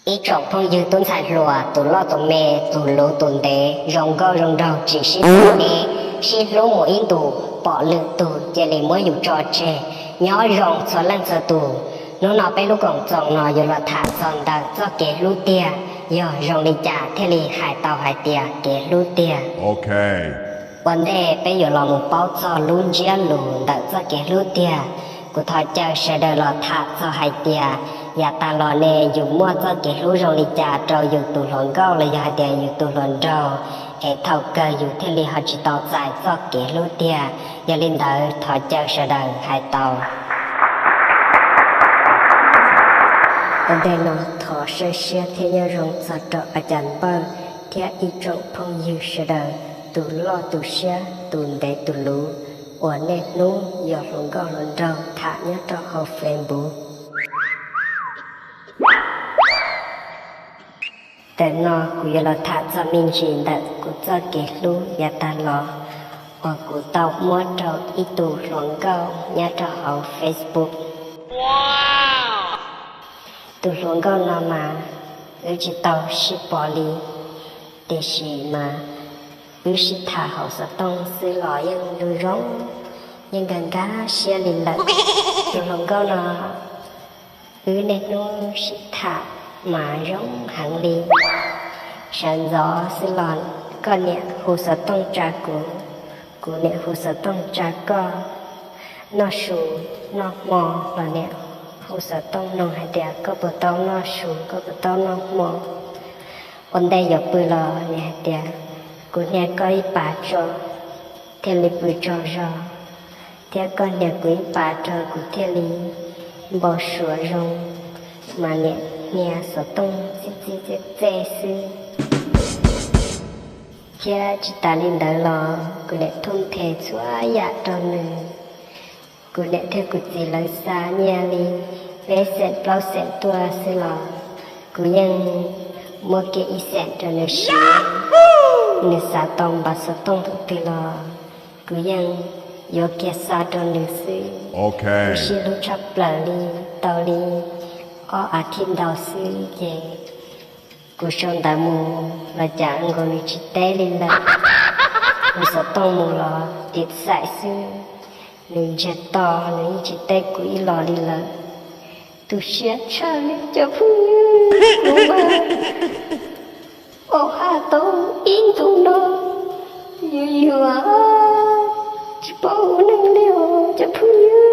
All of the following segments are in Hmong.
Ib tsoom phooj ywg tub ntxhais hluas, tus loj tus me, tus luv tus ntev, zoo nkauj zoo nraug tsis sib txawj ne, sib hlub mus ib ntus, pom lwm tus cia li muab yus tso tseg. Nyob zoo txhua leej txhua tus, hnub no peb lub koom txoos no yuav los tham txog ntawm txoj kev hlub tiag, yog zoo li cas thiaj li hais tau hais tias kev hlub tiag. Ua ntej peb yuav los mus paub txog lub ntsiab lus ntawm txoj kev hlub tiag, kuv thov caw sawv daws los tham txog hais tias yav tas los ne yus muaj txoj kev hlub zoo li cas rau yus tus hluas nkauj los yog hais tias yus tus hluas nraug, es thaum kawg yus thiaj li ho tsis tau txais txoj kev hlub tiag. Yog li ntawd thov caw sawv daws hais tau. Ua ntej no thov saib siab thiab nyob zoo txog rau a cas npawj thiab ib tsoom phooj ywg sawv daws, tus loj tus siab, tus ntev tus luv, uas niaj hnub yog hluas nkauj hluas nraug tham nyob rau hauv Facebook. Ntawm no kuv yuav los tham txog me ntsis ntawm kuv txoj kev hlub yav tag los uas kuv tau muab rau ib tug hluas nkauj nyob rau hauv Facebook. Tus hluas nkauj no mas wb tsis tau sib pom li, tiam sis mas wb sib tham hauv xov tooj xwb los yeej zoo zoo, yeej nkag nkag siab li lawm. Tus hluas nkauj no wb niaj hnub sib tham mas zoo heev li. Sawv ntxov xwb los koj niam hu xov tooj tsa kuv, kuv niam hu xov tooj tsa koj. Noj su noj hmo los niam hu xov tooj nug hais tias koj puas tau noj su, koj puas tau noj hmo. Ua ntej yuav pw los niam hais tias kuv hnia koj ib pas tso thiaj li pw tsaug zog, thiab koj hnia kuv ib pas rau kuv thiaj li npau suav zoo. Mas niam hnia xov tooj txij txij txej txej xwb. Thiab tsis tas li ntawd los kuv niam thuj nthe txhua yam rau nws. Kuv niam thiab kuv txiv lawv xa nyiaj li peb xees plaub xees tuaj xwb los kuv yeej muab kiag ib xees rau nws siv. Nws xav tau npav xov tooj thaum twg los kuv yeej yuav kiag xa rau nws xwb. Kuv sib hlub tshaj plaws li tau li ob as thiv ntau xwb ces kuv sau ntawv mus los cas nkaus nws tsis teb li lawm. Kuv xov tooj mus los tiv xaim xwb, nws ntsiag to, nws yeej tsis teb kuv ib los li lawm. Tu siab tshaj li cov phooj ywg, kuv mas ua haj tau ib ntus no, yuav yuav tsis paub ua neej li os cov phooj ywg.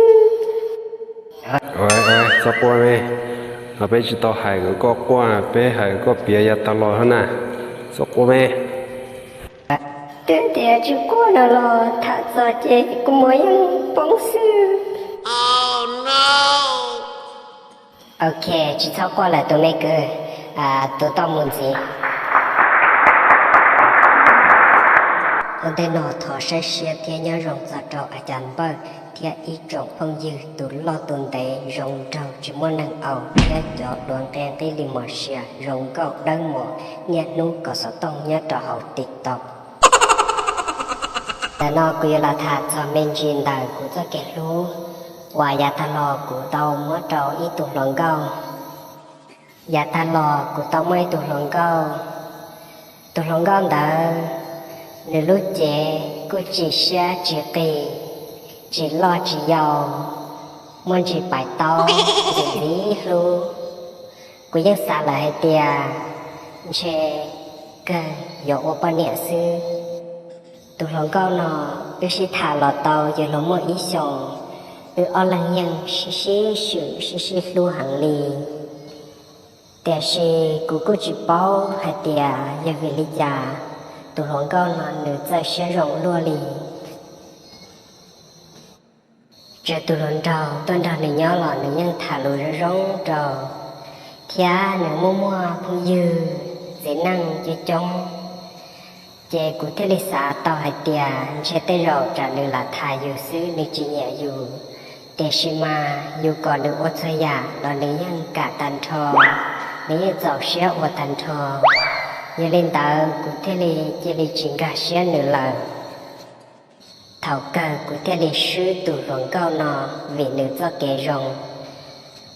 Txhob quaj me, no peb tsis tau hais kom koj quaj, peb hais kom koj piav yav tag los hab na. Txhob quaj me. Twb tias tsis quaj no los tham txog ces kuv muab yeej poob xwb. Ok, tsis txhob quaj lawm tus me kwv, tus toj mus ntxiv. Ua ntej no thov saib siab thiab nyob zoo txog rau a cas npawj thiab ib tsoom phooj ywg tus loj tus ntev zoo nraug tsis muaj neeg aus thiab cov hluas nqi nqib li mos sia zoo nkauj dawb mos niaj hnub kov xov tooj nyob rau hauv TikTok. Ntawm no kuv yuav los tham txog me ntsis ntawm kuv txoj kev hlub uas yav tag los kuv tau muab rau ib tug hluas nkauj. Yav tag los kuv tau muaj ib tug hluas nkauj. Tus hluas nkauj ntawd, nws lub cev kuj tsis siab tsis qis, tsis loj tsis yau, muaj ntsis pais taub, ntxim ntxim hlub. Kuv yeej xav lawm hais tias ntshe kawg yuav ua poj niam xwb. Tus hluas nkauj no wb sib tham los tau yuav luag muaj ib xyoos, wb ob leeg yeej sib sib swm sib sib hlub heev li. Tiam sis kuv kuj tsis paub hais tias yog vim li cas tus hluas nkauj no nws txawj siab zoo luaj li. Txawm tus hluas nraug tuaj nrog nws nyob los nws yeej tham lus zoo zoo rau, thiab nws muaj muaj phooj ywg txiv neej coob coob. Ces kuv thiaj li xav tau hais tias ntshe tej zaum tsam nws lam tham yus xwb nws tsis nyiam yus, tiam sis mas yus kom nws ua txhua yam los nws yeej kam tag nrho, nws yeej txaus siab ua tag nrho. Yog li ntawd kuv thiaj li cia li tsis nkag siab nws lawm. Thaum kawg kuv thiaj li swb tus hluas nkauj no vim nws txoj kev zoo.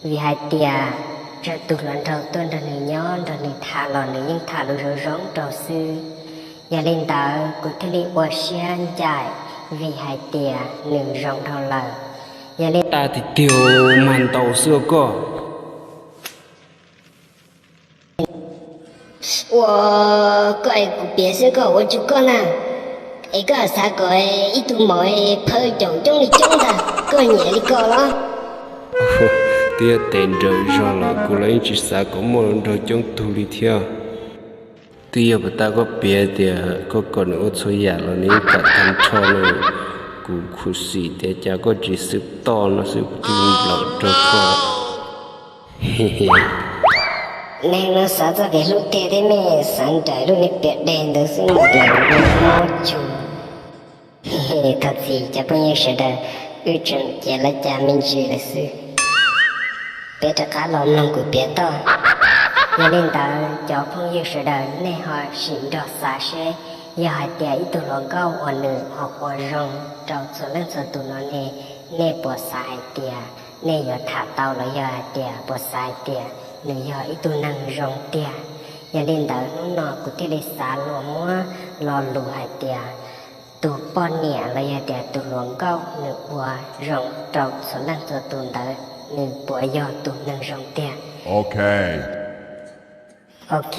Vim hais tias Txawm tus hluas nraug tuaj nrog nws nyob nrog nws tham los nws yeej tham lus zoo zoo rau xwb. Yog li ntawd kuv thiaj li ua siab ncaim vim hais tias nws zoo dhau lawm. Yog li tas tiag tiag, mag ntaus xwb koj. Ua, koj es kuv piav xwb koj ua tsuj koj na. Es koj xav kom ib tug maum phaw caum coob li coob ntag koj nyiam li ko los? Twb yog tes nrawm zog los kuv los yeej tsis xav kom muaj hluas nraug coob tug li thiab. Twb yog puas tas koj piav tias koj kom nws ua txhua yam los nws yeej kam tag nrho no. Kuv khuv xim tias cas koj tsis xwb toj no xwb kuv thiaj li nplaum rau koj. Neeg no xav txoj kev hlub tiag thiab mej xav nraim lub niag piam deg ntawd xwb mas tias mob cug. Thov txim cov phooj ywg sawv daws, wb tseem cev lawv cov me ntsis lawm xwb. Peb rov qab los mloog kuv piav toj. Yog li ntawd cov phooj ywg sawv daws nej ho sim nrog xav seb yog hais tias ib tug hluas nkauj uas nws ho ua zoo rau txhua leej txhua tus no ne, nej puas xav hais tias nej yuav tham tau los yog hais tias puas xav hais tias nws yog ib tug neeg zoo tiag. Yog li ntawd hnub no kuv thiaj li xav luag muab lo lus hais tias tus poj niam los yog tias tus hluas nkauj nws ua zoo rau txhua leej txhua tus ntawd nws puas yog tus neeg zoo tiag. Ok,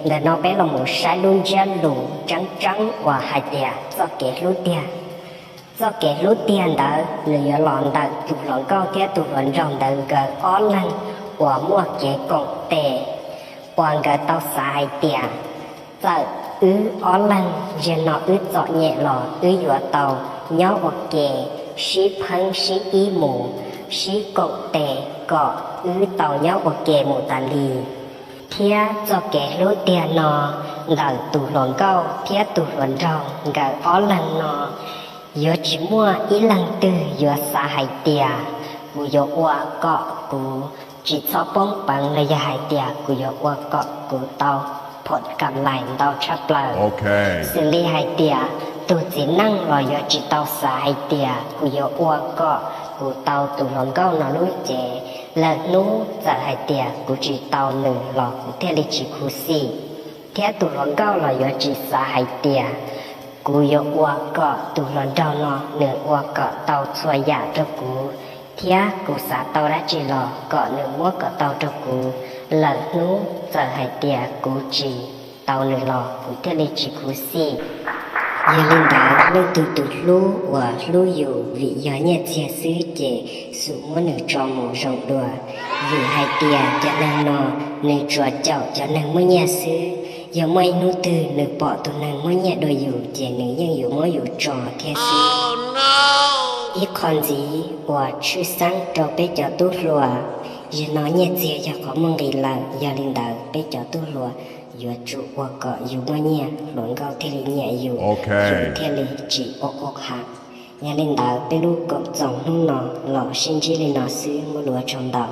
ntawm no peb los mus saib lub ntsiab lus tseeb tseeb uas hais tias txoj kev hlub tiag. Txoj kev hlub tiag ntawd nws yuav los ntawm tus hluas nkauj thiab tus hluas nraug ntawd nkawd ob leeg uas muaj kev koom tes, uas nkawd tau xav hais tias txawm wb ob leeg zaum no wb txom nyem los wb yuav tau nyob ua ke, sib pheeb sib ib mus, sib koom tes kom wb tau nyob ua ke mus tas li. Thiab txoj kev hlub tiag no ntawm tus hluas nkauj thiab tus hluas nraug nkawd ob leeg no yuav tsis muaj ib leeg twg yuav xav hais tias kuv yuav ua kom kuv tsis txhob poob peev los yog hais tias kuv yuav ua kom kuv tau phom kam lais ntau tshaj plaws. Xws li hais tias tus txiv neej los yuav tsis tau xav hais tias kuv yuav ua kom kuv tau tus hluas nkauj no lub cev, lwm hnub txawm hais tias kuv tsis tau nws los kuv thiaj li tsis khuv xim. Thiab tus hluas nkauj los yuav tsis xav hais tias kuv yuav ua kom tus hluas nraug no nws ua kom tau txhua yam rau kuv, thiab kuv xav tau dab tsi los kom nws muab kom tau rau kuv, lwm hnub txawm hais tias kuv tsis tau nws los kuv thiaj li tsis khuv xim. Yog li ntawd leej twg tus hlub uas hlub yus vim yog nyiaj txiag xwb ces xub muab nws tso mus zoo dua, vim hais tias cov neeg no nws tsuas caum cov neeg muaj nyiaj xwb. Yog muaj ib hnub twg nws pom tus neeg muaj nyiaj dua yus ces nws yeej yuav muab yus tso thiab xwb. Ib qho ntxiv uas tshwj xeeb rau peb cov tub hluas, zaum no nyiaj txiag yog qhov muaj nqis lawm, yog li ntawd peb cov tub hluas yuav tsum ua kom yus muaj nyiaj, hluas nkauj thiaj li nyiam yus, yus thiaj li tsis ua quaj ha. Yog li ntawd peb lub koom txoos hnub no los sib ntsib li no xwb, muaj lus ua tsaug ntau.